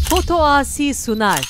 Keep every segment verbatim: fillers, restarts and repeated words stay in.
Foto Asi sunar.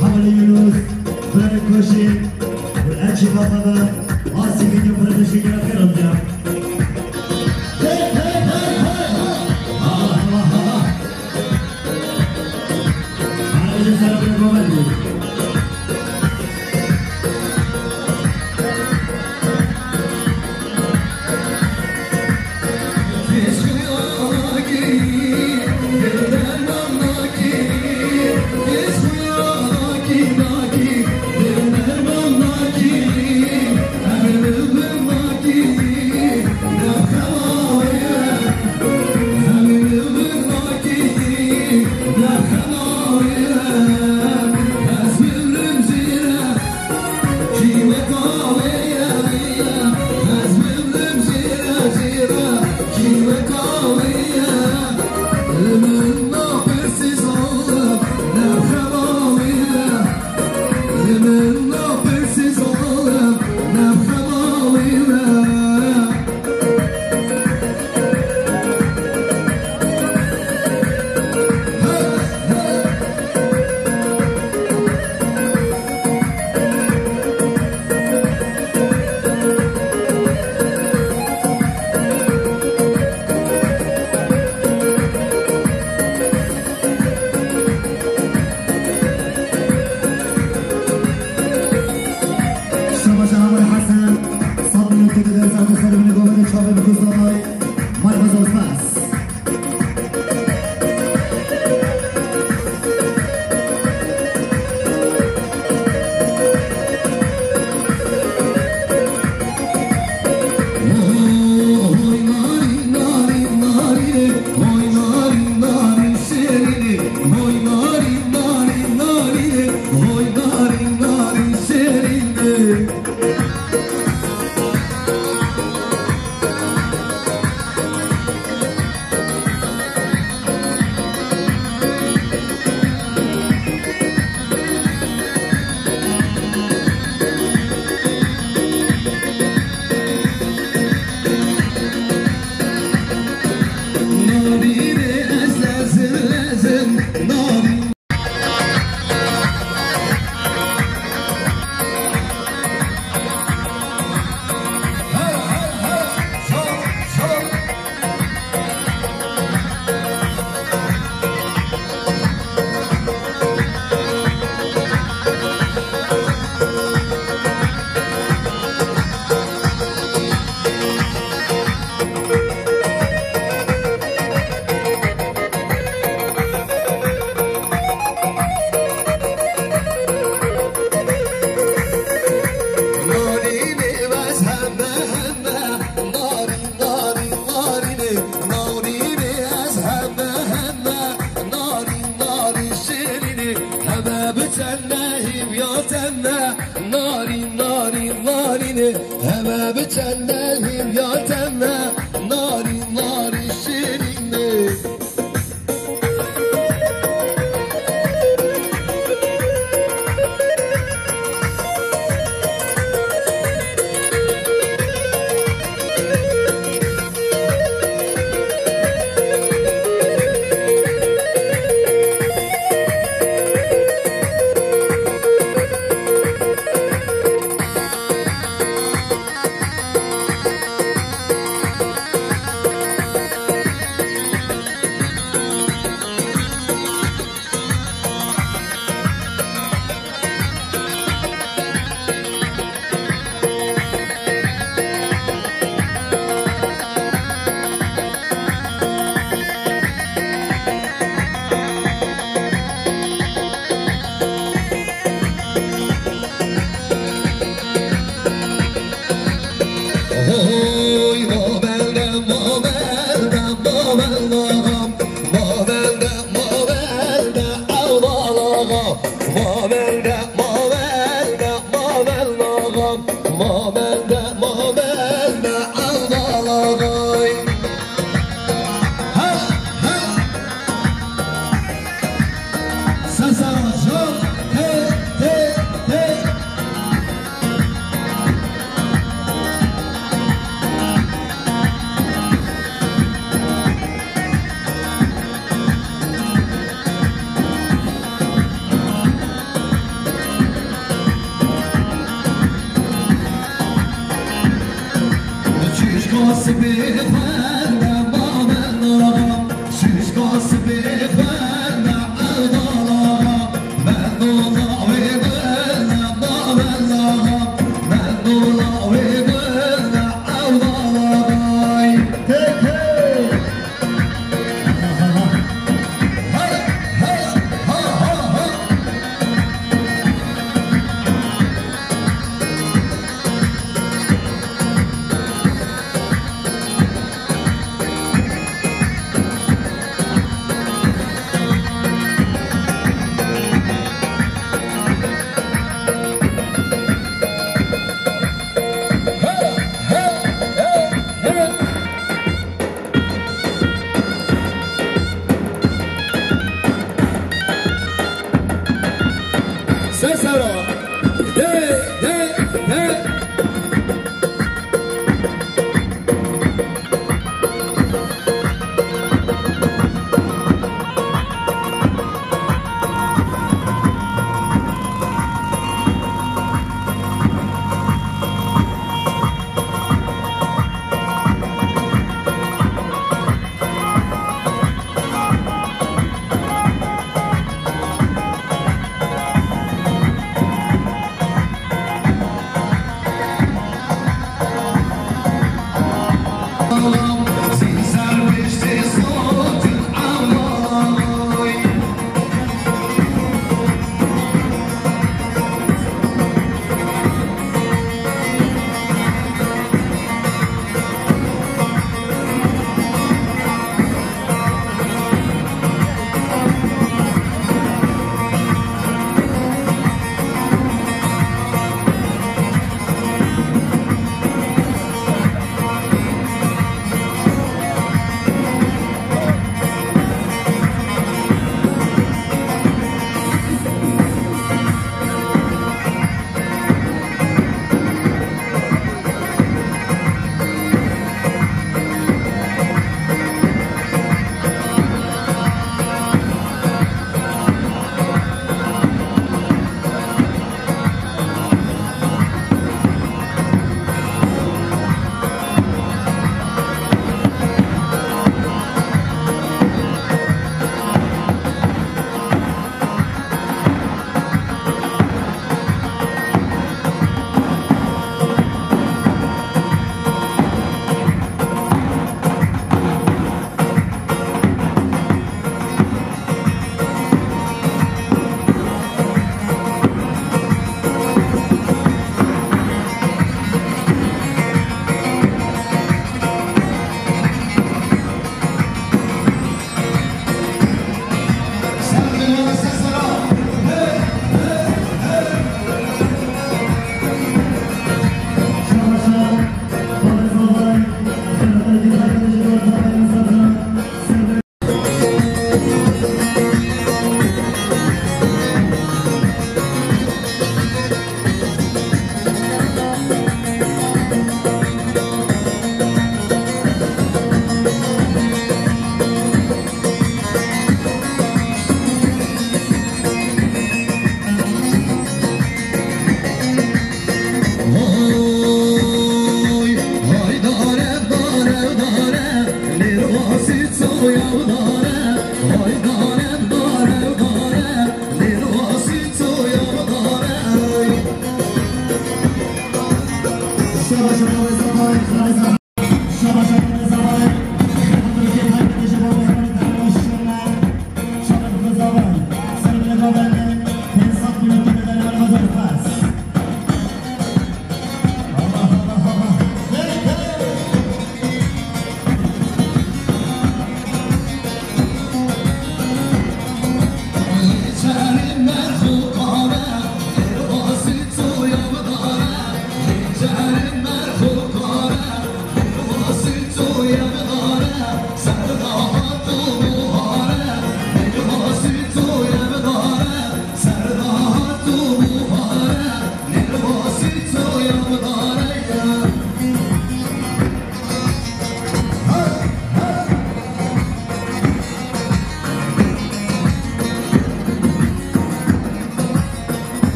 Hevalê Yunus, Birayê Koşî, Elçî Baba ve Asî Video Production yaratıyor. Hey, hey, hey, hey! Allah, Allah, Allah! Ayrıca selam ve kuvvet. Şabaş Amir Hasan, sed milyon T L dersa Kosovê, min gomede çavê bi kuzanay, Marcos Ospas. Narînê ez heme heme, narîn narîn şêrînê, heme bi tenê hîvya tenê, narîn narîn narînê, heme bi tenê hîvya tenê, narîn narîn şêrînê. Sesera. De, de, de.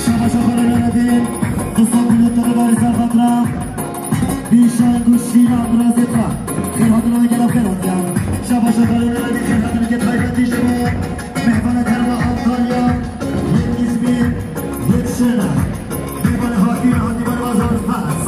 Şabaşa xalê Nureddin. Qisam bûne tene darî ser xatira Dîşang û Şîran birazê xwe. Xêr hatina gera xêr hatiyan. Şabaş Xalî Nuredîn, xêr hatineke taybetî ji bo mêvana terma Antalya, yek Îzmîr, yek Şirnex. Mêvanê hatî, hatî ber bazar Fas.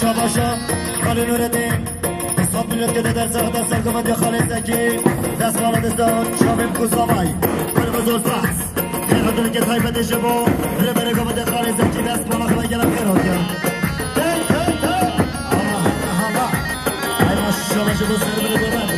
Şabaşa Xalî Nuredîn. Sab millet gede derse xwe ser govendê Xalê Zekî. Dest bala desta çavê Miko Zavay. Xalê Zolfas. Xêr hatineke taybetê ji bo rêberê govendê Xalê Zekî. Dest bala xwe gele xêr hatiye. Tey, tey, tey. Allah, Allah, Allah. Ay maşallah ji bo ser bile govendê.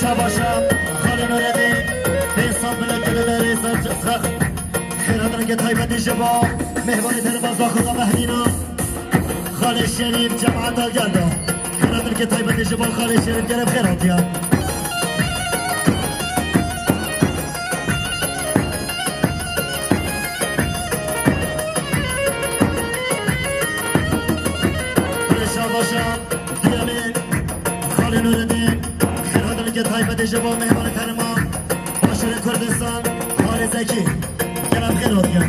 Şabaşa Xalê Nuredîn, pênc sed milletê li derê ser xex. Xêr hatineke taybetî ji bo mêvanê derbasa Xuda Mehdîna. Xalê Şerîf, cemaeta gelda. Xêr hatineke taybetî ji bo Xalê Şerîf, gelek xêr hatiye. Şabaşa Diyalê Xalê Nuredîn, xêr hatineke taybetê ji bo mêvanê terma Başûrê Kurdistan, Xalê Zekî. Gelek xêr hatiye.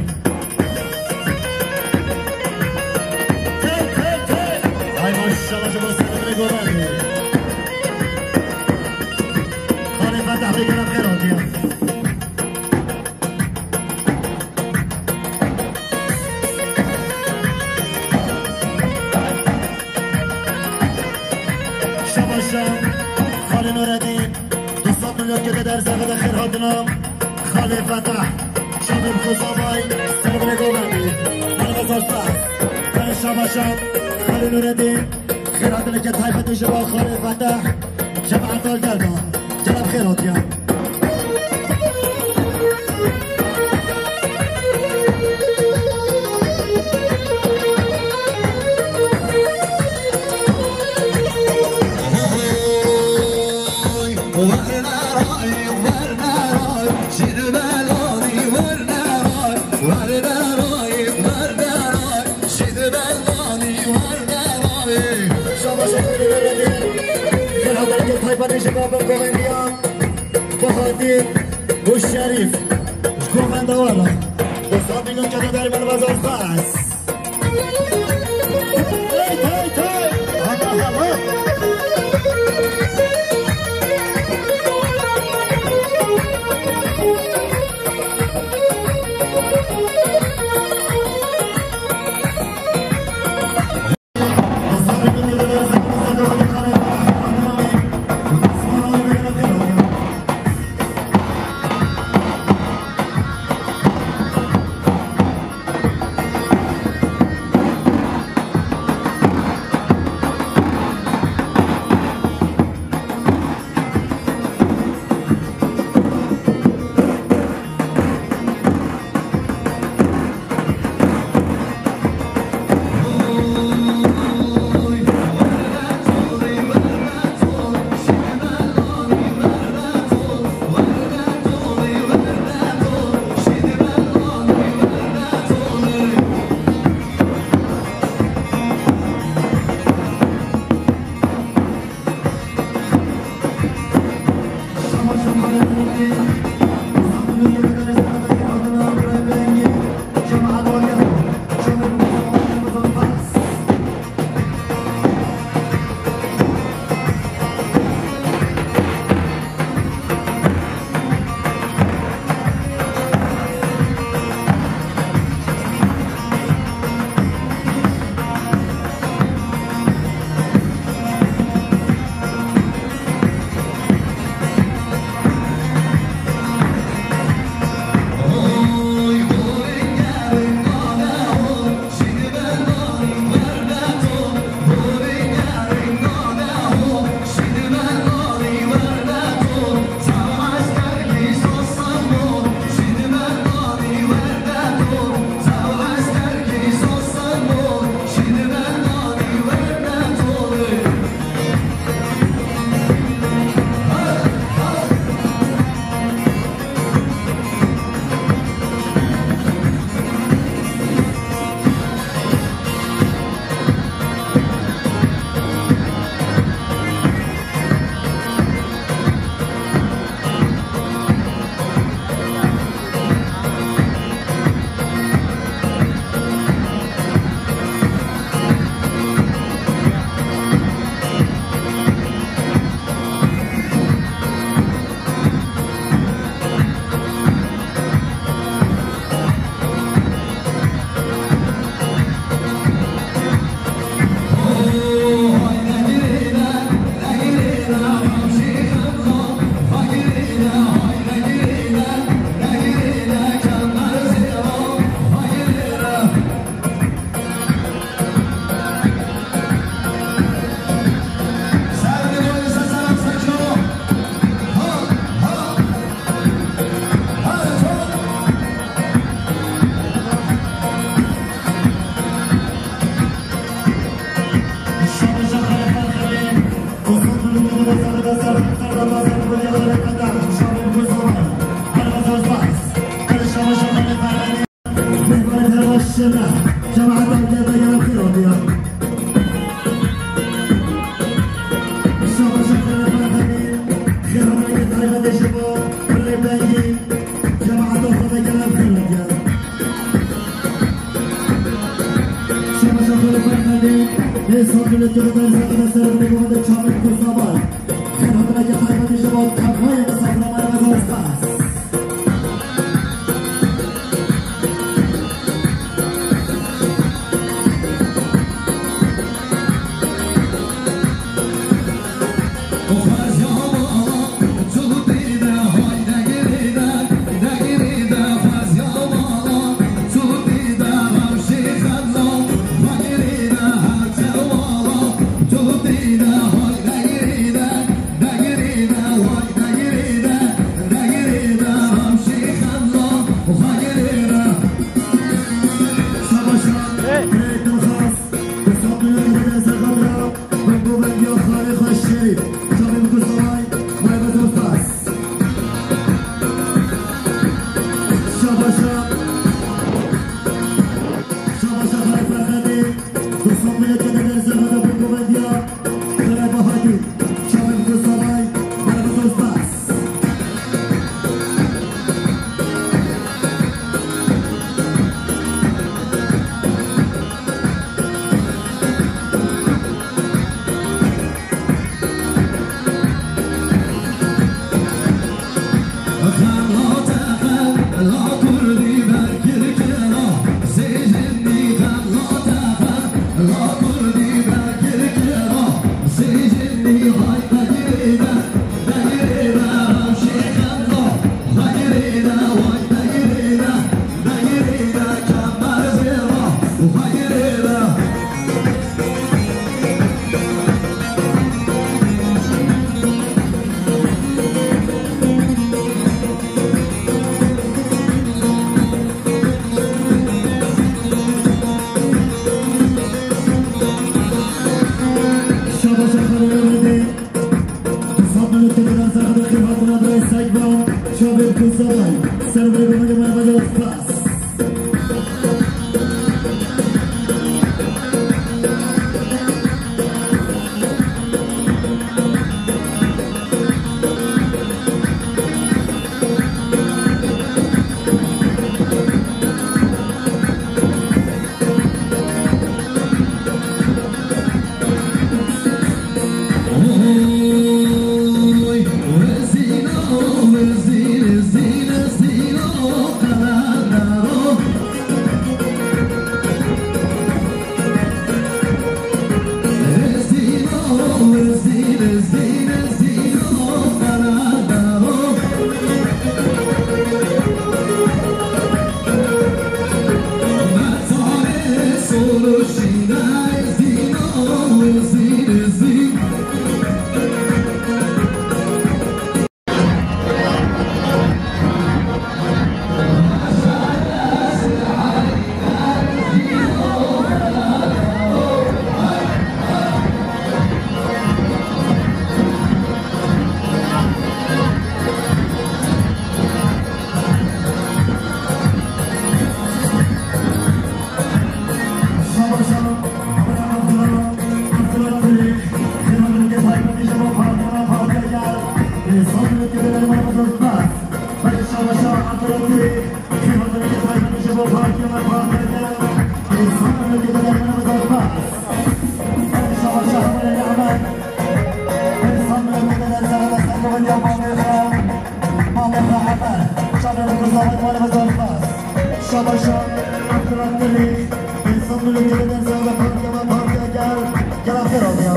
Tey, tey, tey. Ay maşallah, ji bo serê govendê. Xalê Fetah Bey, gelek xêr hatiye. Şabaşa Xalê Nuredîn, du sed milyon kete derse xwe de xêr hatina. Xalê Fetah, Şabir Xuzavay, Servere Govendî, Xalê Zolfas, Xalê Şabaşa Xalê Nuredîn, xêr hatineke taybetî ji bo Xalê Fetah, cemaeta gelda. Gelek xêr hatiye. Şabaş, şabaş, şabaş. Xêr hatin, tayfa nêşe babin govendiyan. Bahadir û Şerîf. Ji govendawala. Dostan, bînin kete derê me li vazar xas. Hey, hey, hey! Hata, hata! Server Kusaray, server Kusaray, spas. Şabaşa, Abdülhamid, insan milletine benzeyen partiye ve partiye gel, gel aferin ya.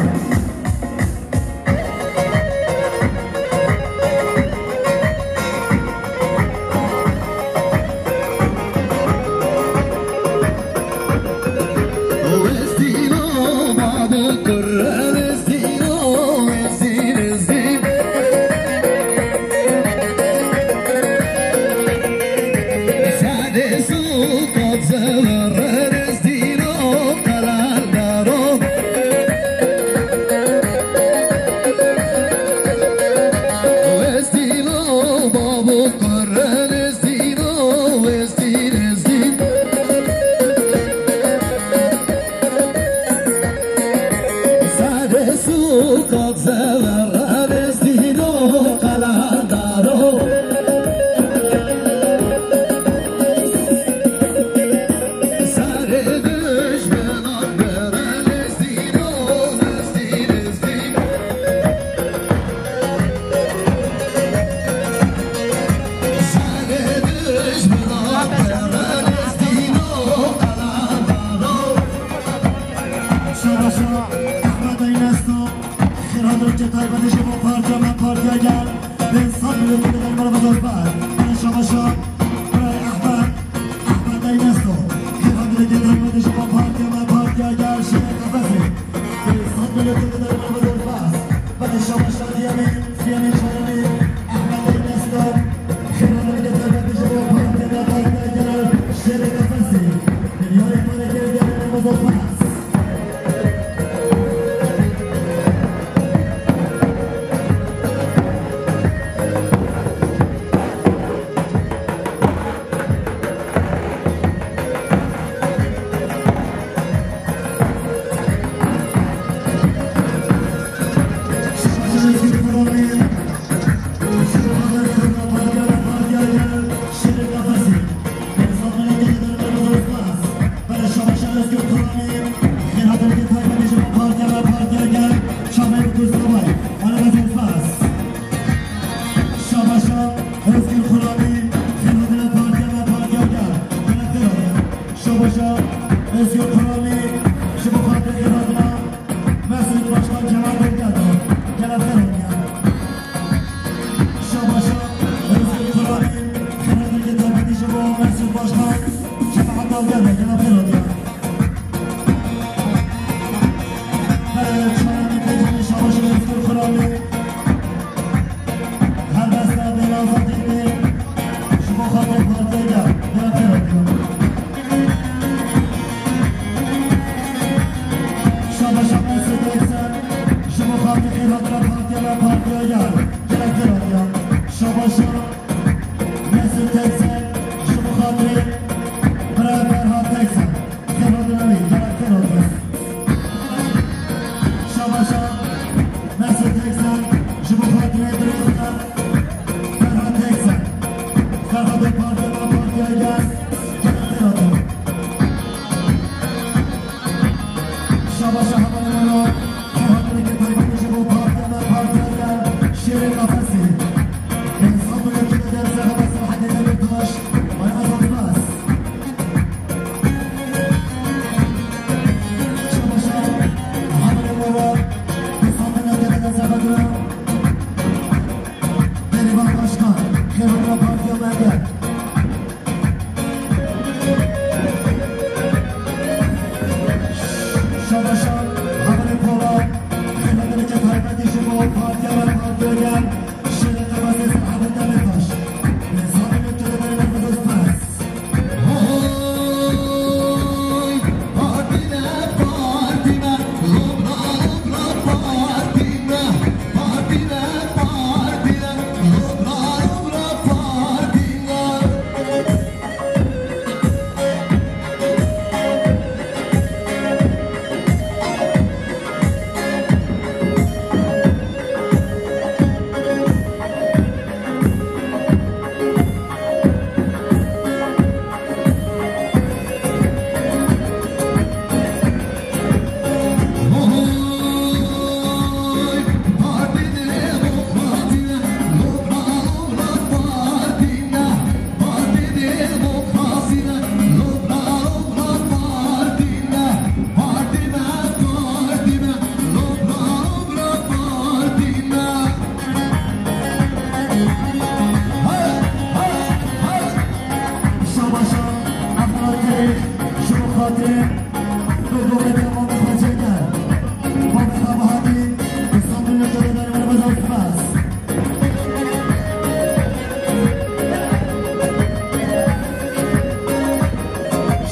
Şabaşa, Ahmet Aynesto, xêr hadirê taybetê ji bo partiya me, partiya gel. Bin sed milletê dikin merhaba dostlar. Şabaşa, Ahmet, Ahmet Aynesto. Xêr hadirê taybetê ji bo partiya me, partiya gel. Şêrê Qefesê. Bin sed milletê dikin merhaba dostlar. Bin şabaşa diyemê.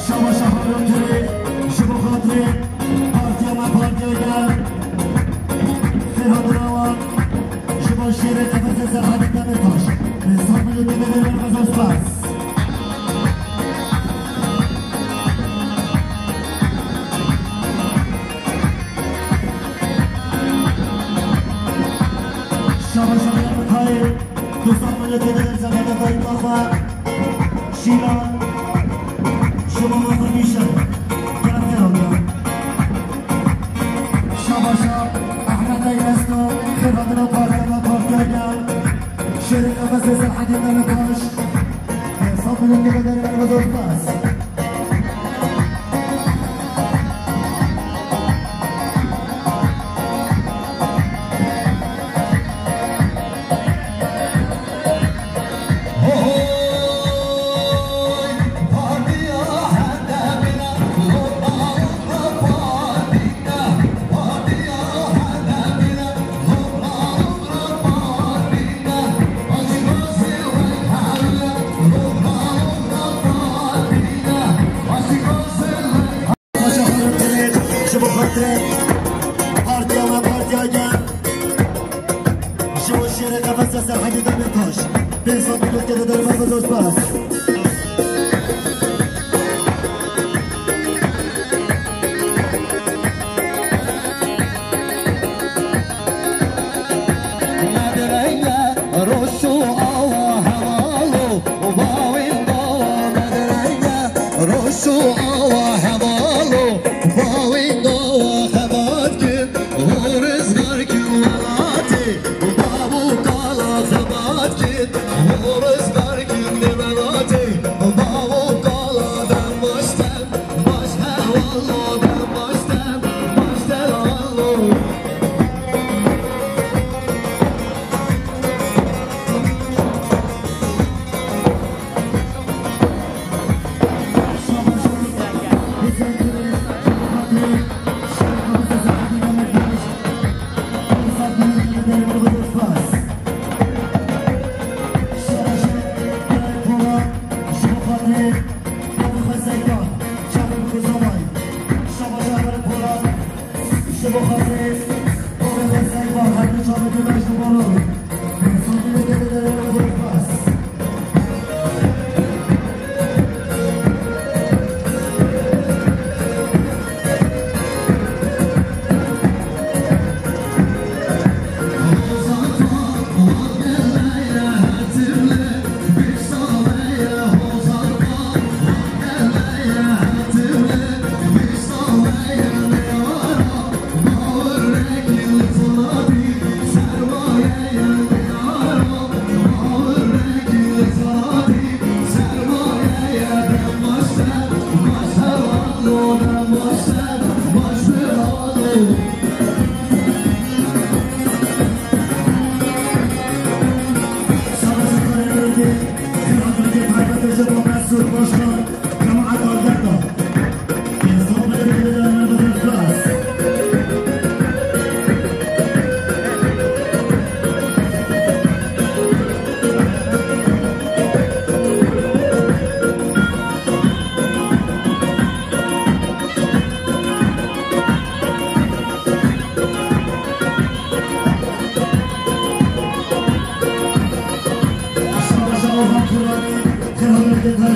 Şabaş Harun Terê, ji bo xatirê partiya me, partiya gel. Ferhat Rawan, ji bo şêrê Qefesê Serhedê Demirtaş. Sağ olun, teşekkür ederim, spas. Şabaş Harun Terê. Dostlar, milletê dilim zehmete dayî baba. Şîlan. Şima me xwe bîşin. Gel gel ya. Şabaşa Ahmet Eylesto. Xêr hatina partiya me, partiya gel. Şêrê Qefesê Serhedê Demirtaş. Sağ olun, teşekkür ederim, dostlar. Ji bo xatirê partiya me, partiya gel. Ji bo şêrê Qefesê Serhedê Demirtaş. Pênc sed milletê de derman ve dostlar. Roşu awa hevalo, bawin dawa medrenge. Roşu awa hevalo, bawin dawa xebat kin, ho rizgar kin welatê, babu kala xebat kin, ho rizgar kin ne welatê.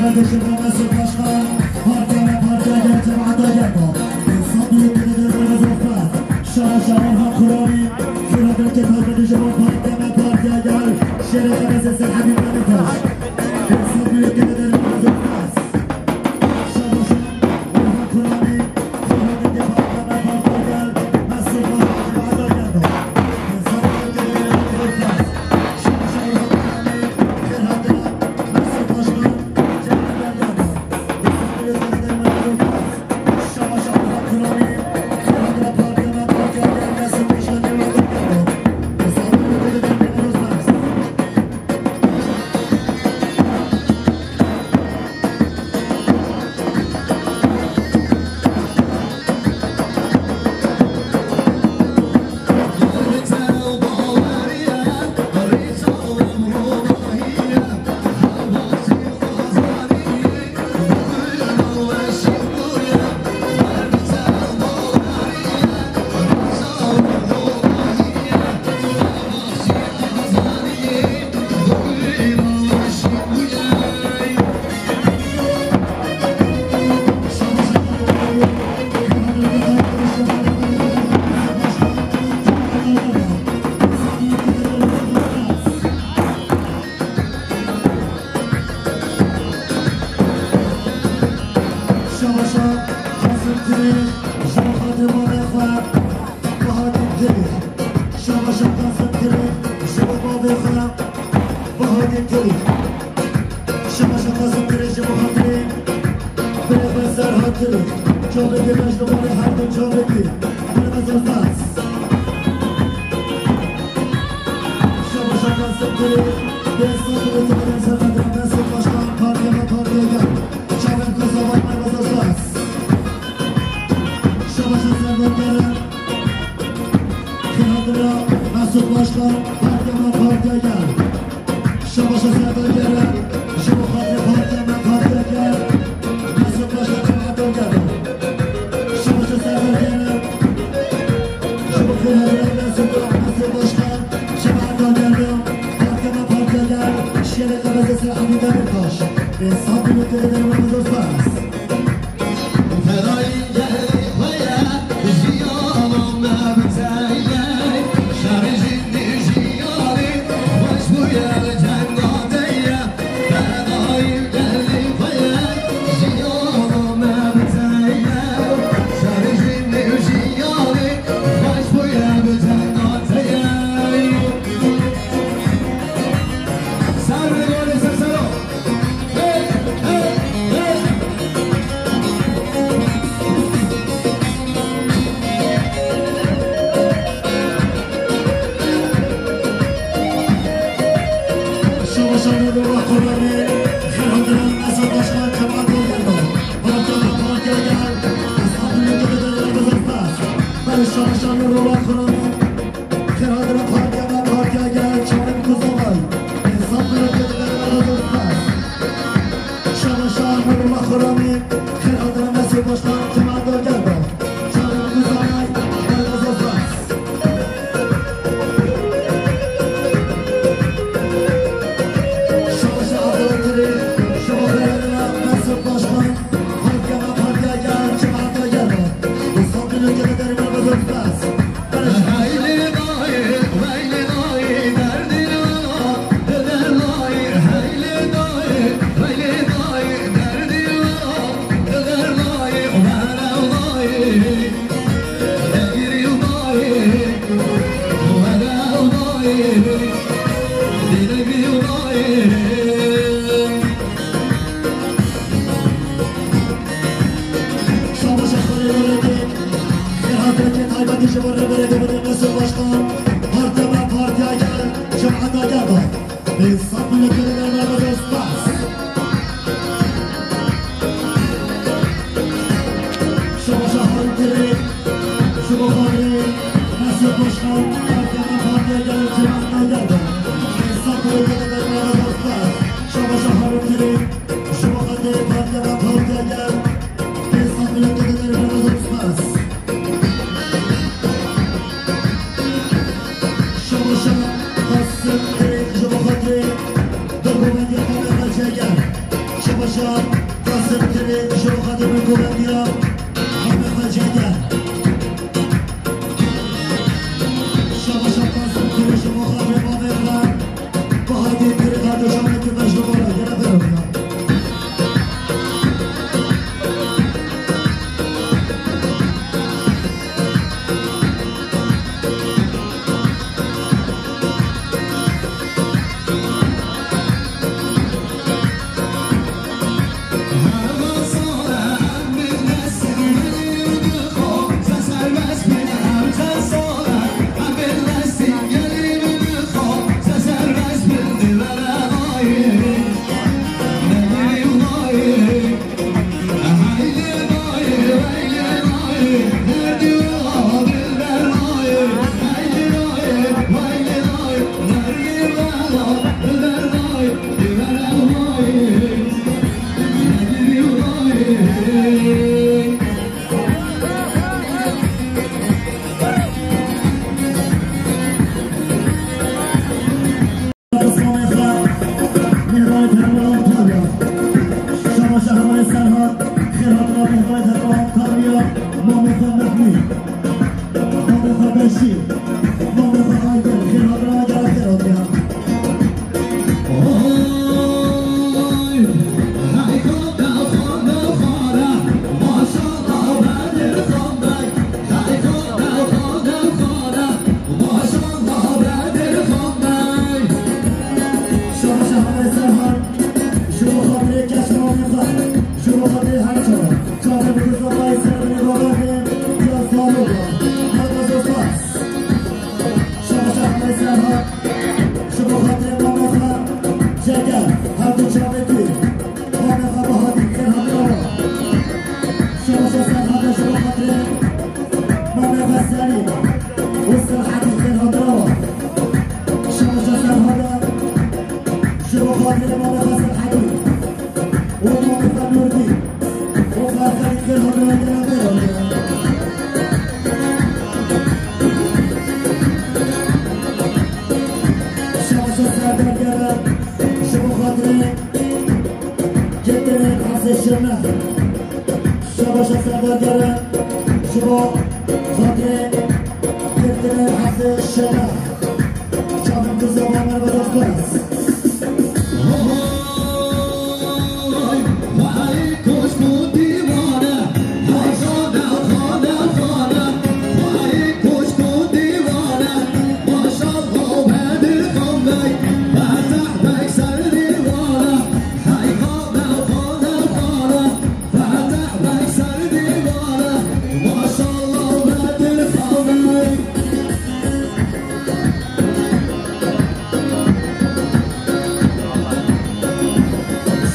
Kardeşim Mesut Başkan, partiya me partiya gel, cemaata gel. Sabri Kırıdır ve Zofra. Şaşa Orhan Kurani, Kırıdır Ketabı Dijibon, partiya me partiya gel. Şerefine sesi Habib Demirtaş. Sabri Kırıdır ve Zofra. Şaşa Orhan Kurani, Şabaşa Qasim Kirî, ji bo xatirê mavê xwe, Bahattin Kirî. Şabaşa Qasim Kirî, ji bo mavê xwe, Bahattin Kirî. Şabaşa Qasim Kirî, ji bo xatirê birê xwe Serhat Kirî. Çavekê me ji bo her du çavekî. Birê me zor spas. Şabaşa Qasim Kirî, dê sed û yek Serhat Kirî, Mesut Başkan, partiya me, partiya gel. Çavên ku zavan me, me zor spas. Şabaşa Serdar Kerem, Xêr hatina Mesut Başkan, partiya me, partiya gel. Şabaşa Serdar Kerem, ji bo xatirê partiya me, partiya gel. Mesut Başkan, cemaat gel. Şabaşa Serdar Kerem, ji bo xêr hatina Mesut, Mesut Başkan, cemaat gel. Partiya me, partiya gel. Şiyerê qebezê ser Emîn Demirtaş. Ê sed milletê de me zor spas. Şabaşa Nurullah Kur'an'ın Xêr hatina partiya me, partiya gel, çavên ku zavay. Ê sed milletê de me zor spas. Şabaşa Nurullah Xurramî, xêr hatina Mesut Başkan, cemaat gel. Çavên ku zavay, me zor spas. Şabaşa Abdullah Kirî, ji bo xêr hatina Mesut Başkan. Partiya me, partiya gel, cemaat gel. Ê sed milletê de me zor spas. Şabaşa xalê welatê, xêr hatinekê taybetî ji bo rêberê Dewletê Mesut Başkan, partiya me, partiya gel, cemaeta gel. Ê sed milletê de me zor spas. Şabaşa Harun Kirî, ji bo xatirê Mesut Başkan, partiya me, partiya gel, cemaeta gel. Ê sed milletê de me zor spas. Şabaşa Harun Kirî, ji bo xatirê partiya me, partiya gel. Ê sed milletê de me zor spas. Şabaşa Qasim Kirî, ji bo xatirê Dergovendiya me, partiya gel. Şabaşa Şirnex. Şabaşa Serdar Geren ji bo xatirê girtinê Hezê Şirnex. Çavên Kurdovan me ve dostlar.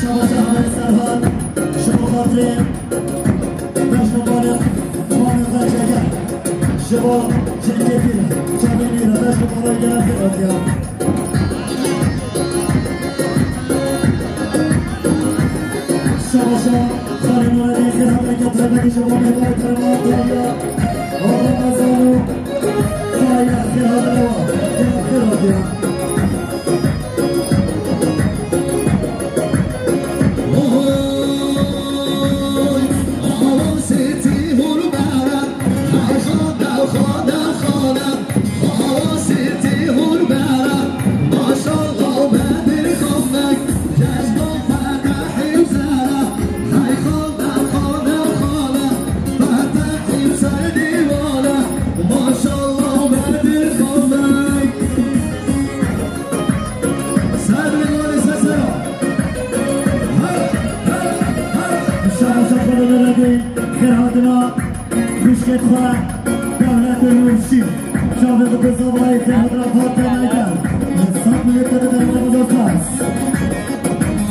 Şabaş Ahmet Serhat, ji bo xatirê bejna Malik, Malik Xerçeger, ji bo Cenkê Pîr, çavên wî re bejna Malik Xerçeger. Şabaşa xalê Nuredîn, xêr hatineke taybetî ji bo mêvanê Kerema Daliya. Ramazan û Fahîre, xêr hatin ewa. Xêr, xêr hatiye. Xêr hatina xwişkê xwe, Dewletê Nûrşîn. Çavê xwe bi zavayê xêr hatina